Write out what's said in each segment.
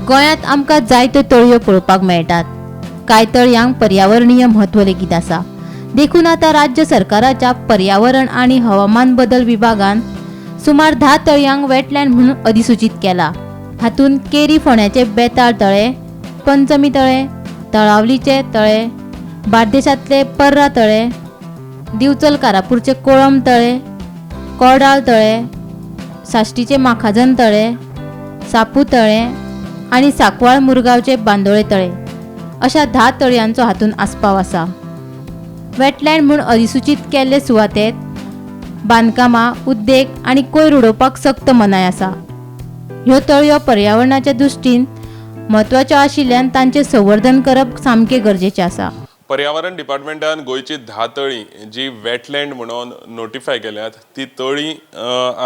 गोंयांत आमकां जायत्यो तळयो पळोवपाक मेळटात. कांय तळयांक पर्यावरणीय म्हत्व लेगीत आसा. देखून आतां राज्य सरकाराच्या पर्यावरण आनी हवामान बदल विभागान सुमार 10 तळयांक वेटलँड म्हणून अधिसुचीत केला. हातूंत केरी फोंड्याचे बेताळ तळें, पंचमी तळें, तळावलीचे तळें, बार्देशांतले पर्रा तळें, दिवचल कारापूरचे कोळंब तळें, कोडाळ तळें, साश्टीचे माखाजन तळें, सापू तळें आनी सांकवाळ मुरगांवचे बांदोळे तळें अशा 10 तळयांचो हातूंत आस्पाव आसा. वेटलँड म्हूण अधिसुचीत केल्ले सुवातेंत बांदकामां, उद्देग आनी कोयर उडोवपाक सक्त मनाय आसा. ह्यो तळयो पर्यावरणाच्या दृश्टीन म्हत्वाच्यो आशिल्ल्यान तांचें संवर्धन करप सामकें गरजेचें आसा. पर्यावरण डिपार्टमेंटान गोंयची 10 तळीं जी वेटलँड म्हणून नोटिफाय केल्यात ती तळीं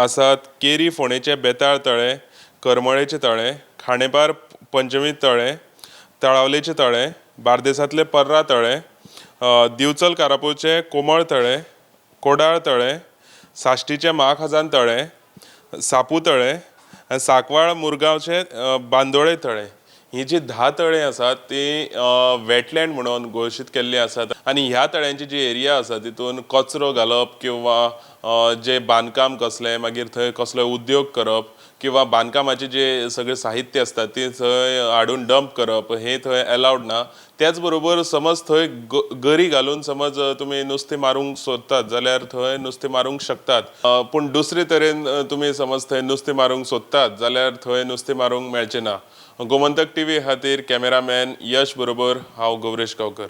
आसात केरी फोंडेचें बेताळ तळें, करमळेचें तळें, खांडेपार पंचमी तळें, तळावलेचें तळें, बार्देसांतलें पर्रा तळें, दिवचल कारापूरचें कोमळ तळें, कोडाळ तळें, साश्टीचें महाखजान तळें, सापू तळें आनी सांकवाळ मुरगांवचें बांदोळे तळें. ही जी 10 तळीं आसात ती वेटलँड म्हणून घोशीत केल्ली आसात आनी ह्या तळ्यांची जी एरिया आसा तितून कचरो घालप किंवा जे बांदकाम कसलें, मागीर थंय कसलो उद्योग करप किंवा बांदकामाचें जे सगळें साहित्य आसता ती थंय हाडून डंप करप हें थंय एलावड ना. त्याच बरोबर समज थंय गरी घालून समज तुमी नुस्तें मारूंक सोदतात जाल्यार थंय नुस्तें मारूंक शकतात, पूण दुसरे तरेन तुमी समज थंय नुस्तें मारूंक सोदतात जाल्यार थंय नुस्तें मारूंक मेळचें ना. गोमंतक टीव्ही खातीर कॅमेरामॅन यश बरोबर हांव गौरेश गांवकर.